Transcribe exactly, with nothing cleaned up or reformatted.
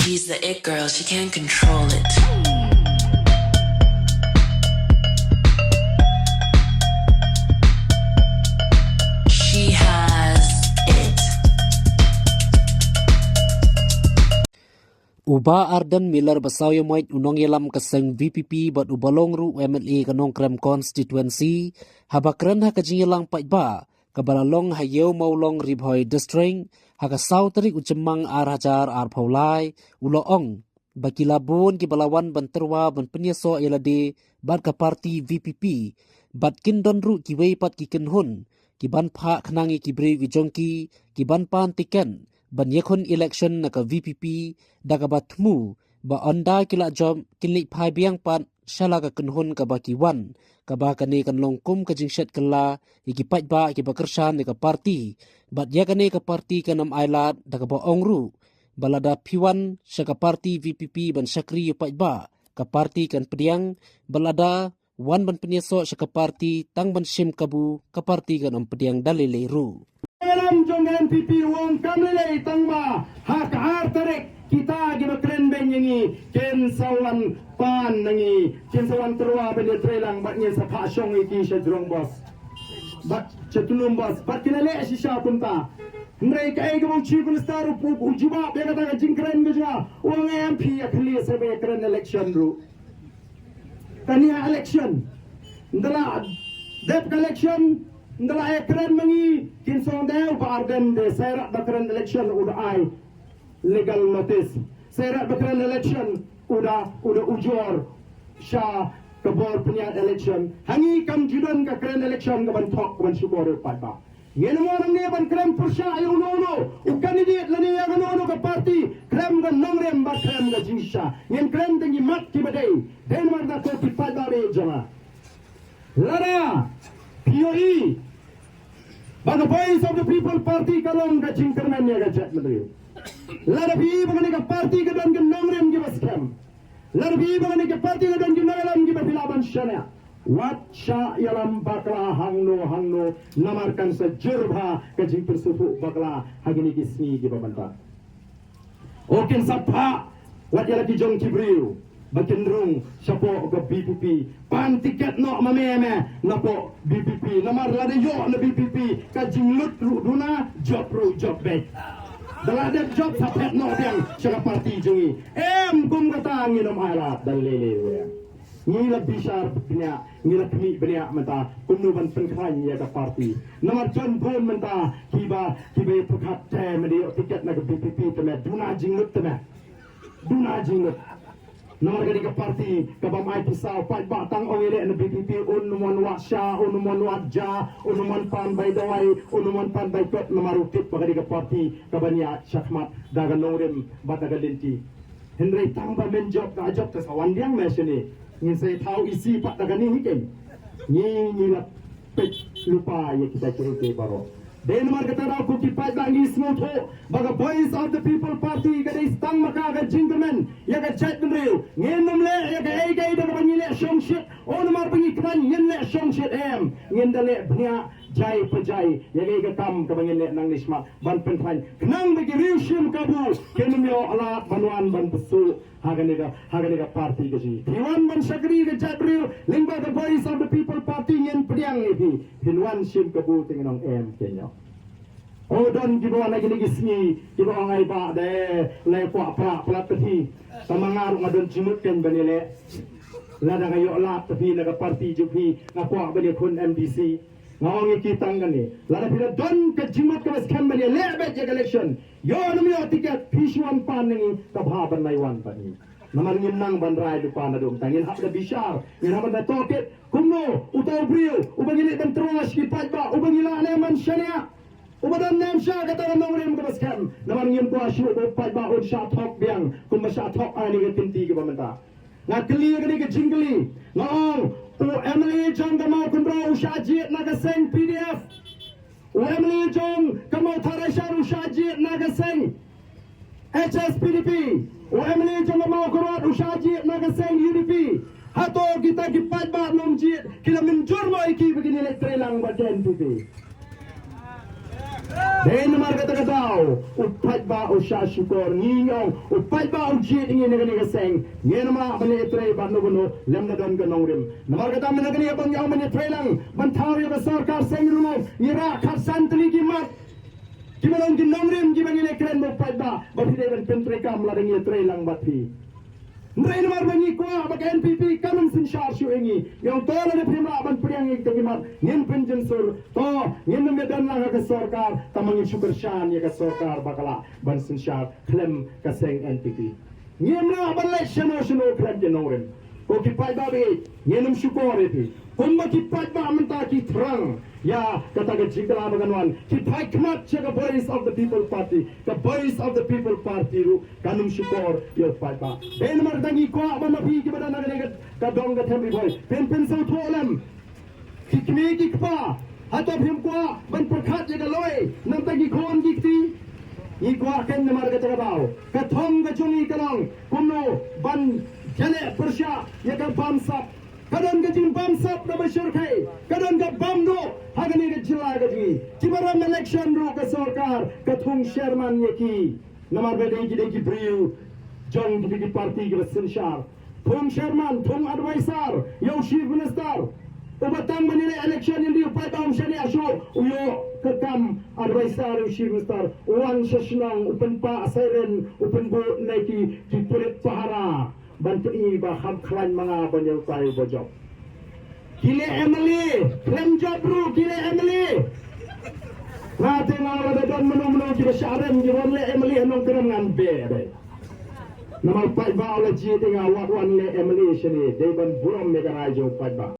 She's the it girl, she can't control it. She has it. U Bah Ardent Miller Basaiawmoit, u nongïalam ka seng V P P bad uba long ruh u M L A ka Nongkrem Constituency, haba kren ha ka jingïalang paidbah kaba la long ha Ïew Mawlong, Ri Bhoi District, ha ka saw tarik u Jymmang ar hajar arphew lai, u la ong ba ki la bun kiba la wan ban tyrwa ban pynïasoh ïa lade bad ka party V P P, bad kin don ruh kiwei pat ki kynhun kiban phah khnang ïa ki briew ki jong ki kiban pan tiket ban ïakhun election na ka V P P, da kaba thmu ba ynda ki la jop kin leit phai biang pat sha la ka kynhun kaba ki wan, kaba kane kan long kum ka jingshet kylla ïa ki paidbah kiba kyrshan ïa ka party. Bad ïa kane ka party kan ym ailad, da kaba ong ruh ba lada phi wan sha ka party V P P ban shakri ïa u paidbah, ka party kan pdiang, bad lada wan ban pynïasoh sha ka party tang ban shim kabu, ka party kan ym pdiang da lei lei ruh. Ïalam jong ka N P P u ong kam lei lei, tang ba ha ka ar tarik kita kiba kren beiñ ïa ngi kin sa wan pan na ngi, kin sa wan tyrwa ban ïatreilang bad ngin sa phah shong ïa ki sha jrong bos, bad sha tyllup bos, bad ki la leh shisha kumta. Hynrei kaei kaba u Chief Minister u, u, u jubab ïa kata ka jingkren ka jong nga, u ong em, phi ïa khlieh sa ba ïa kren election ruh. Kane ha election, ynda la dep ka election, ynda la ïa kren ma ngi, kin sa ong de u Bah Ardent de, sa ïarap ba kren election u da ai legal notice. Sa ïarap ba kren election u da, u da ujor sha ka bor pynïaid election. Ha ngi kam ju don ka kren election kaban thok kaban shukor ïa u paidbah. Ngin ym wan hangne ban kren pyrshah ïa uno uno u candidate lane ïa kano kano ka party, khlem ka nongrim bad khlem ka jingshisha. Ngin kren tang ki mat kiba dei. Dei namar kata ko ki paidbah jong nga, lada phi ïohi ba ka Voice of the People Party ka long ka jingkyrmen ïa ka jaitbynriew, lada phi ïohi ba kane ka party ka don ki nongrim kiba skhem, lada phi ïohi ba kane ka party ka don ki nongïalam kiba phi lah ban shaniah, wat shah ïalam bakla hangno hangno, namar kan sa jur bha ka jingpynsngewthuh bakla ha kine ki sngi kiba mynta. O kin sa phah wat ïa la ki jong ki briew ba kin rung shapoh ka V P P. Pan tiket noh ma me me napoh V P P. Namar lada ïoh na V P P ka jinglut ruh duna, jop ruh jop beit. Da la dep jop sa phet noh biang sha ka party jong ngi. Em, kum kata ngin ym ailad da lei lei ruh. Ngi la bishar bniah, ngi la khmih bniah mynta kumno ban pynkhlaiñ ïa ka party. Namar jon bun mynta kiba, kiba ïa pyrkhat te mynta ïoh tiket na ka V P P te me duna jinglut te me. Duna jinglut. Namar kane ka party kabym ai pisa, paidbah tang ong ïaleh na V P P, un ym wan wad sha, un ym wan wad ja, un ym wan pan bai dawai, un ym wan pan bai kot, namar u tip ba kane ka party kaban ïaid shakhmat da ka nongrim bad da ka lynti. Hynrei tang ba men jop ka jop ka sa wan biang me shane. Ngin sa ïa thaw isi pat da kane hi ken. Ngi, ngi la peit lypa ïa kita ki riti baroh. Dei namar kata daw ko ki paidbah ngi sngewthuh ba ka Voice of the People Party ka dei tang ma ka ka jingkyrmen ïa ka jaitbynriew. Ngin ym leh ïa kaei kaei da kaba ngi leh shongshit. O namar ba ngi khlaiñ ngin leh shongshit, em. Ngin da leh bniah jai pa jai ïa kaei ka kam kaba ngin leh nangne shakhmat ban pynkhlaiñ khnang ba ki riew shim kabu kin ym ïoh lad ban wan ban pyrshah ha kane ka, ha kane ka party ka jong ngi. Phi wan ban shakri ka jaitbynriew lyngba ka Voice of the People Party, ngin pdiang ïa phi. Phin wan shim kabu te ngin ong em, kin ïoh. O don kiba wan ha kine ki sngi kiba ong ai ba de, la kwah prah palat te phi. Tang ma nga ruh nga don jingmut ken ban ïaleh. Lada nga ïoh lad te phi na ka party jong phi, nga kwah ban ïakhun M D C. Nga ong ïa ki tang kane, lada phi la don ka jingmut kaba skhem ban ïaleh beit ïa ka election, ïoh ne ym ïoh tiket, phi shu wan pan na ngi, ka bha ban lai wan bad ngi. Namar ngim nang ban rai lypa naduh mynta, ngin hap da bishar, ngin hap da tohkit kumno uta u briew uba ngi leit ban tyrwa sha ki paidbah, uba ngi lah ne ban shaniah, uba don ne em sha kata ka nongrim kaba skhem. Namar ngim kwah shuh ba u paidbah un shah thok biang kumba shah thok ha kane ka kynti kaba mynta. Nga kylli ïa kane ka jingkylli. Nga ong, u M L A jong ka Mawkynrew u shah jied na ka seng P D F. U M L A jong ka Mawthadraishan u shah jied na ka seng H S P D P. U M L A jong ka Mawkyrwat u shah jied na ka seng U D P. Hato kita ki paidbah ym jied, ki la mynjur mo ïa ki ba kin ïaleh treilang bad ka N P P? Dei namar kata ka daw u paidbah u shah shukor, ngi ong u paidbah u jied ïa ngi na kane ka seng. Ngim lah ban ïatrei bad uno uno lymda don ka nongrim. Namar kata mynta kane ba ngi ong ban ïatrei lang ban thaw ïa ka sorkar seng ruh ngi rah khatsan tylli ki mat. Ki ba long ki nongrim kiba ngi la kren bad u paidbah ba phi dei ban pyntreikam lada ngi ïatrei lang bad phi. Hynrei namar ba ngi kwah ba ka N P P kan ym synshar shuh ïa ngi. Ngi ong to lada phim lah ban pdiang ïa kita ki mat ngin pynjynsur. To ngin ym ïadon lang ha ka sorkar, tangba ngin shu kyrshan ïa ka sorkar ba ka lah ban synshar khlem ka seng N P P. Ngim lah ban leit shano shano khlem ki nongrim. Ko ki paidbah ba ïeit, ngin ym shukor ïa phi. Kumba ki paidbah mynta ki thrang ïa kata ka jingkylla ba kan wan, ki phai khmat sha ka Voice of the People Party. Ka Voice of the People Party ruh kan ym shukor ïa u paidbah. Dei namar kata ngi kwah ba ma phi kiba don ha kane ka, ka dong ka them Ri Bhoi, phin pynsngewthuh lem. Ki kmie ki kpa, hato phim kwah ban pyrkhat ïa ka lawei na bynta ki khun ki kti? Ngi kwah kein namar kata ka daw ka thong ka jong ngi ka long kumno ban ïaleh pyrshah ïa ka bamsap. Ka don ka jingbamsap kaba shyrkhei, ka don ka bamduh ha kane ka jylla ka jong ngi. Kiba rem election ruh ka sorkar ka thung chairman ïa ki. Namar ba dei ki dei ki briew jong kito ki party kiba synshar. Thung chairman, thung advisor ïa u chief minister. Uba tang ban ïaleh election ïa u paidbah um shaniah shuh, u ïoh ka kam advisor ïa u chief minister. U wan sha shnong u pynpah siren, u pynbud na ki, ki pulit pahara ban pyni ba kham khlaiñ ma nga ban ïa utai uba jop. Ki leh M L A khlem jop ruh ki leh M L A. Nga te nga la da don mano mano kiba shah rem kiba leh M L A ha Nongkrem ngan beh beh. Namar paidbah u la jied ïa nga wat wan leh M L A shane dei ban burom ïa ka rai jong paidbah.